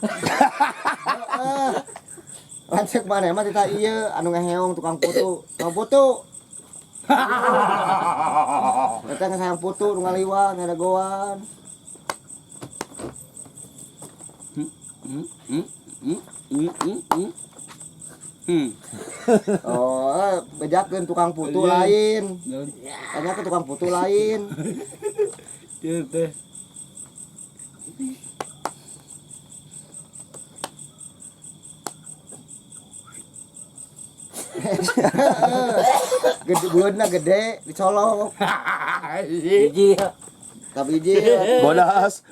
Heeh. Lanceuk maneh mah tita ieu anu ngaheong tukang putu. Tukang putu. Eta geus hayang putu nu ngaliwat ngadagoan. Oh, bejakeun tukang putu lain. Tanya ke tukang putu lain. Ieu teh. Gede buleudna gede dicolok. Hiji. Tapi hiji. Bodas.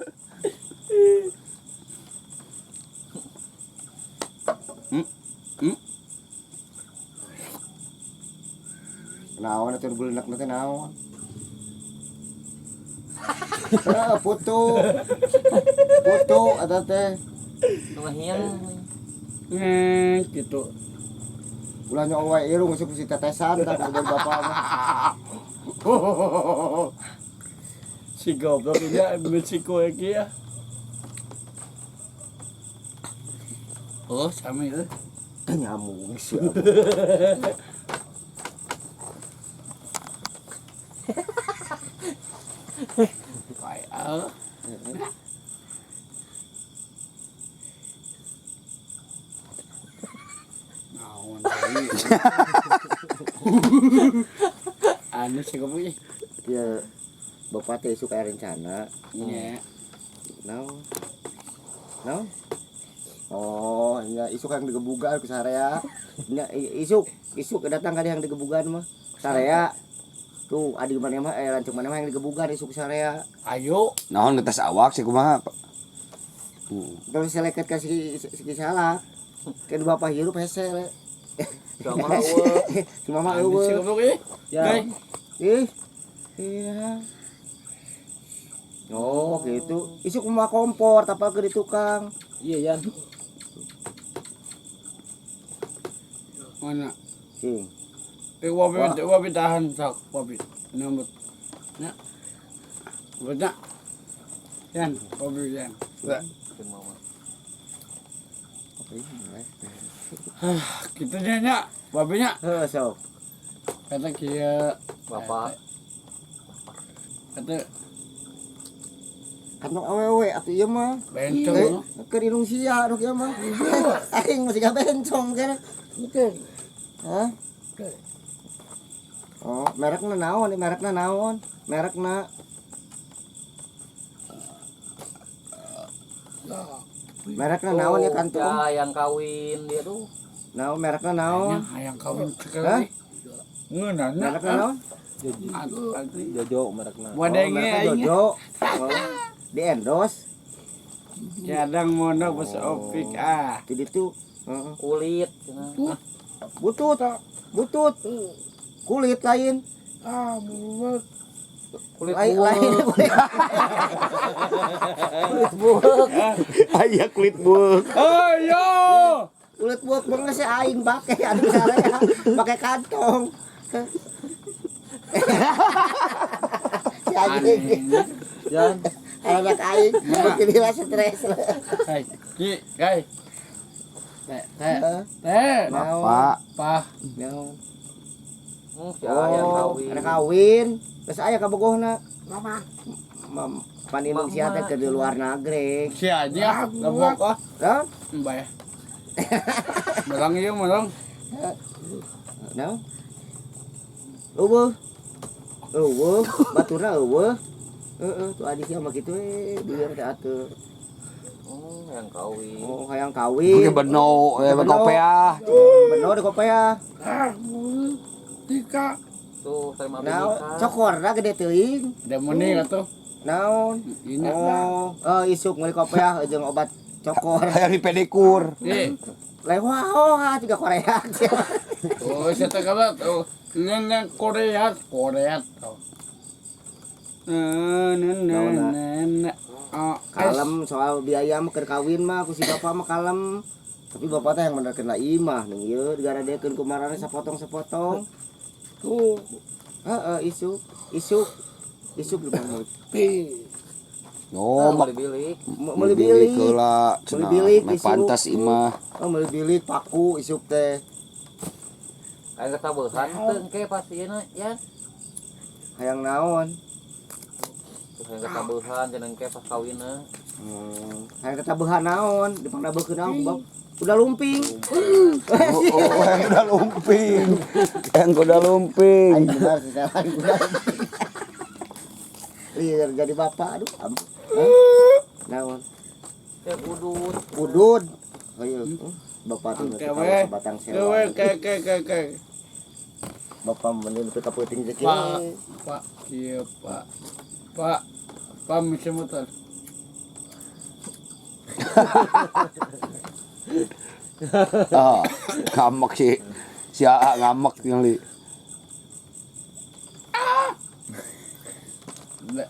Naon atuh buleudna teh naon? Heeh, putu. Putu eta teh. Nu ngahiang. Gitu. Ulah nyok wae irung geus si tetesan tah ku bapak mah. Si goblok ini Meksiko iki ya. Oh, sama itu. Teh nyamuk sih. Kayak naon tadi. Anu si goblok ih. Ya bapak teh suka rencana. Nya. Naon? Naon? Oh, iya isuk yang digebugan ku sarea. Nya isuk, isuk datang ka yang digebugan mah. Sarea. Tuh, adik mana mah lanceuk mana mah yang digebugan isuk sarea. Ayo. Naon ngetes awak sih kumaha? Terus seleket ka si si salah. Kan bapak hirup hese le. Sama eueuh. Si mama Anu si eueuh. goblok ih. Ya. Ih. Iya. Oh, gitu. Isuk mah kompor tapal ke di tukang. Iya, Yan. Mana? Cing. Wabi wabi tahan sok wabi. Nambut. Nya. Nya. Yan, wabi yan. Mama. Gitu nya nya, wabinya. Heuh, sok. Kata kieu Bapak. Kata Kantong awewe atuh ieu mah. bencong. Keur irung sia nu kieu mah. Aing masih gak bencong kene. Hah? Oh, merekna naon? Merekna naon? Merekna Merekna naon ya kantong? Ya, yang kawin dia tuh. Naon merekna naon? Hayang kawin sekali. Ngeunah. Merekna naon? Jojo merekna. Wadenge merekna aing. Jojo. Oh, di endorse. Kadang mondok bos opik ah. Jadi tuh heeh. Kulit. Butut. Butut. Kulit lain. Kulit Lain buah. lain kulit. Kulit buah. Aya kulit buek. Ayo. Kulit buat banget sih aing pakai anu sarea pakai kantong. Si anjing. Yan. Anak aing mungkin dia stres. Hai, Ki, kai. Teh, teh, Hah? teh. Bapak. Pah. Naon? Si hayang Oh, kawin. ada kawin. Terus aya kabogohna. Mama. Pan indung sia teh ke di luar negeri. Si aja, lebok ah. Hah? Mbak. Merang ieu merang. Naon? Eueuh. Eueuh, baturna eueuh. Heeh, tuh adi sia mah kitu we, bieu teh atuh. Yang kawin. Oh, hayang kawin. Oke beno, kopeah. Beno di kopeah. Tuh, terima Naon, nikah. cokorna gede teuing. Demoni atuh. Naon? Ini. Oh, isuk meuli kopeah jeung obat cokor. Hayang di pedikur. Eh, Lewah, oh, tiga Korea. oh, saya tak kalah. Oh, neng Korea, Korea. Oh. Nah, nah. Kalem soal biaya mah keur kawin mah ku si bapak mah kalem. Tapi bapak teh yang bener kena imah ning ieu digaradekeun ku marane sapotong-sapotong. Tuh. Heeh, isuk, isuk. Isuk di bangun. Oh, Meuli bilik. Meuli bilik. Heula Meuli cenah. bilik, Meh isuk. pantas imah. Oh, meuli bilik paku isuk teh. Aya ketabehan teu engke pas ieu na ya. Hayang naon? Terus hayang ketabehan cenah engke pas kawinna. Hayang ketabehan naon? Dipangdabekeun naon bab? Udah lumping. Oh, yang udah lumping. Yang udah lumping. Aing benar sih salah udah lumping. Lieur jadi bapak aduh ampun. Hah? Naon? Ya udut. Udud. Ayo. Bapak tuh Oke, ketawa we. sebatang Kewe sewa. ke ke ke ke. Bapak mending nepi ka peuting jeung Pak, kieu. Pak, iya Pak. Pak, Pak mesin motor. Ah, ngamek si si AA ngamek tinggali. Le.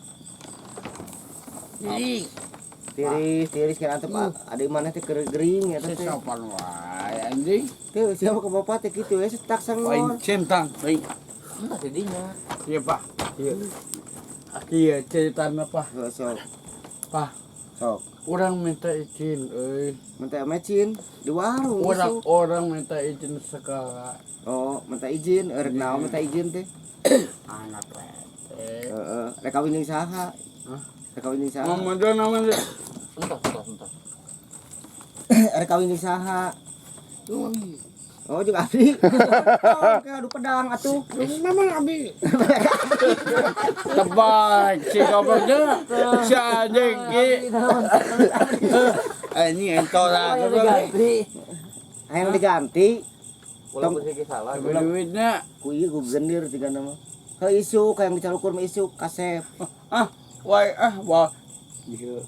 Ih, Tiris, tiris kan antep ada mana teh keur gering eta teh. sesopan wae anjing. Teu siapa ke bapak teh kitu ya setak Lain sangor. centang, lain. Entah didinya. Iya Pak. Iya. Iya ceritanya Pak. Heuh, sok. Pak, Sok. orang minta izin, euy. Minta mecin di warung. Orang isuk. orang minta izin segala. Oh, minta izin, erek naon minta izin teh? Anak lete. Heeh, rek kawin jeung saha? Hah? Rek kawin jeung saha? Mama dia namanya. Entah, entah, entah. Rek kawin jeung saha? Oh, jeung abdi. Oh, kayak adu pedang atuh. Memang abi. Tebak si gobloknya. Si anjing ki. Anjing ento lah Hayang goblok. diganti. Hayang diganti. Ulah bersih salah. Tapi duitnya Ku ieu ku gendir tiga nama. Heuh isuk hayang dicalukur mah isuk kasep. ah wai ah wah. Iya.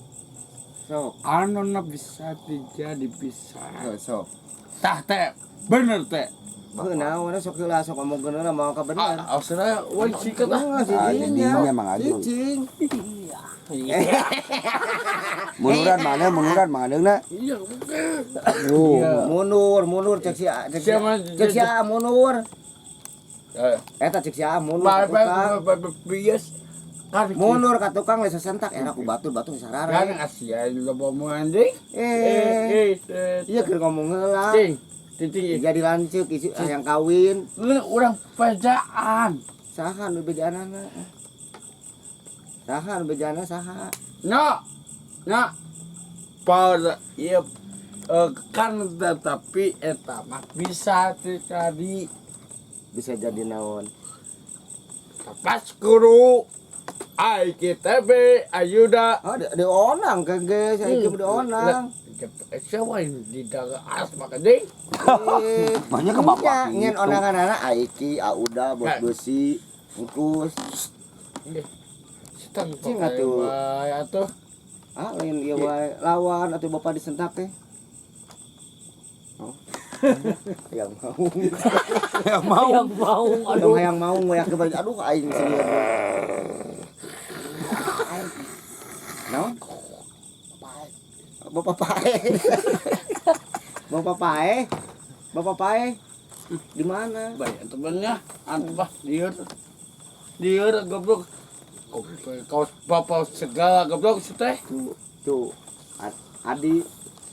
Sok. Anu na bisa dijadi bisa. Heuh, sok. Tah teh bener teh. Heuh naon sok heula sok ngomongkeun heula mau ka bener. Ah, ausra wai sikat ah. Heeh, si Ah, dinya. jadinya Mang Adeng. Cicing. Iya. Munduran mana munduran Mang Adeng na. Iya. Oh. Mundur, mundur cek si A, cek si A, Siapa? cek si A mundur. Eh, Eta cek si A mundur ka Bye bye tukang. bye bye bias. Kan Mundur ka tukang geus sesentak era ku batur batur Kan sarare. Asia loba mu anjing. Eh, Eh, iya keur ngomong heula. Cing, titik. Jadi lanceuk isu hayang kawin, Lu orang pejaan. saha nu bejaanana? Saha nu bejaanana saha? No, no. Pada iya kan tetapi eta mah bisa terjadi Bisa jadi naon? pas guru IKTB Ayuda Oh, di onang ke geus, saiki di onang. Siapa yang di dalam asmak anjing? Eh, Makanya ke bapak nya, nyen gitu. onanganana Aiki, Auda, bos Nah. besi, engkus. Setang Cing atuh. wae atuh. Ah, lain ieu wae lawan atuh bapak disentak teh. Oh. Hayang mau. Yang mau. Hayang mau Aduh, aduh. hayang mau ngoyak ke baju. Aduh, aing sieun. Naon? Bapak pae. Bapak pae. Bapak pae. Di mana? Banyak temennya, atuh bah lieur. Lieur goblok. Kaos bapak segala goblok si teh. Tuh, tuh. Adi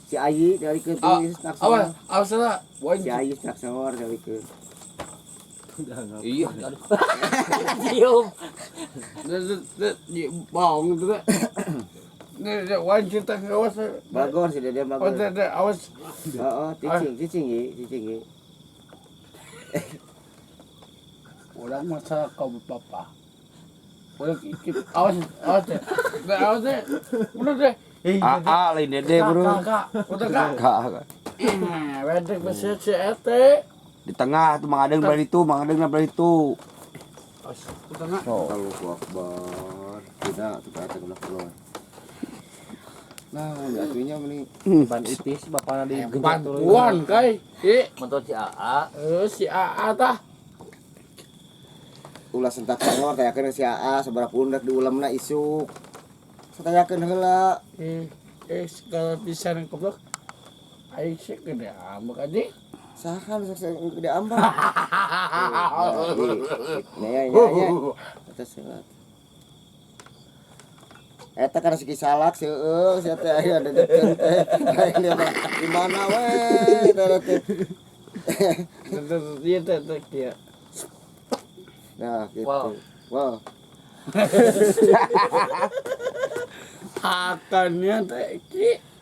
si Ayi dari ke Ah, tuh Awas, awas lah. Wah, Si Ayi tak sahur dari ke. Iya, aduh. Cium. bohong itu deh. Nih, wajib tak awas. Bagor si Dede Oh, bagor. deh, awas. Oh, oh, cicing, cicing ye, cicing ye. Orang masalah kau papa. Orang ikut awas, awas deh. Deh, awas deh. Udah deh. Eh, AA lain Dede bro. Kak, udah kak. Kak. Eh, bedek besar si ete. Di tengah tuh Mang Adeng belah itu, Mang Adeng belah itu. Awas, udah kak. Allahu Akbar. Tidak, tuh kata kebelah keluar. Nah, ya atunya meni Ban ipis bapakna di Bantuan kai. Eh, Mentor si AA. si AA tah. ulah sentak sangor tayakeun si AA sabaraha pundak diulemna isuk. Satayakeun heula. Eh, segala pisan goblok. Aing sih gede ambek aja. Saha nu sok gede ambang. Nya nya nya. Atas heula. Eta kana siki salak seueuh sia teh aya dedekeun teh. Aing dia mah di mana we eta teh. Iya teh teh kieu. Nah, gitu. Wow. Wow. Akannya teh ki.